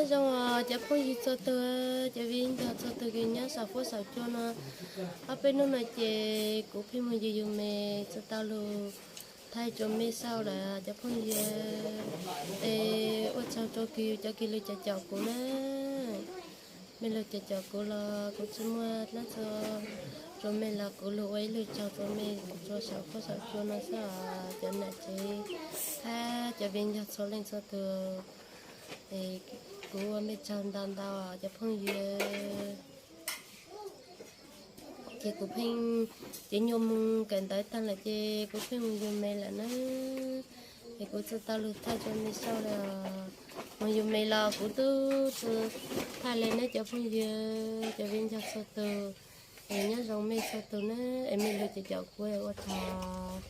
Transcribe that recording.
Zoo os cov phooj ywg txhua tus, cov viv ncaus txhua tus kws nyob saum fuab saum cua no, ob peb hnub no ces kuv pheej mus yug yus me tsis tau lug thaij rua mej saib lawm cov phooj ywg. Es ua tsaug rua kws cov kws lug caum caum kuv na. Mej lug caum caum kuv los kuv tsis muaj dlaab tsi rua mej los kuv lug ua ib lug tsaug rua mej rua saum fuab saum cua no xwb os cov nam tsev hab cov viv ncaus txhua leej txhua tus. Kuv ua mej tsaug ntau ntau cov phooj ywg. Ces kuv pheej, ces nyuas mus kawm ntawv taag lawm ces kuv pheej mus yug me lawm na. Es kuv tsis tau lug thaij rua mej saib le. Mus yug me los kuv tub tsis thaij le na cov phooj ywg, cov viv ncaus txhua tus. Es nyob zoo mej txhua tus na, es mej lug caum caum kuv ua tsaug.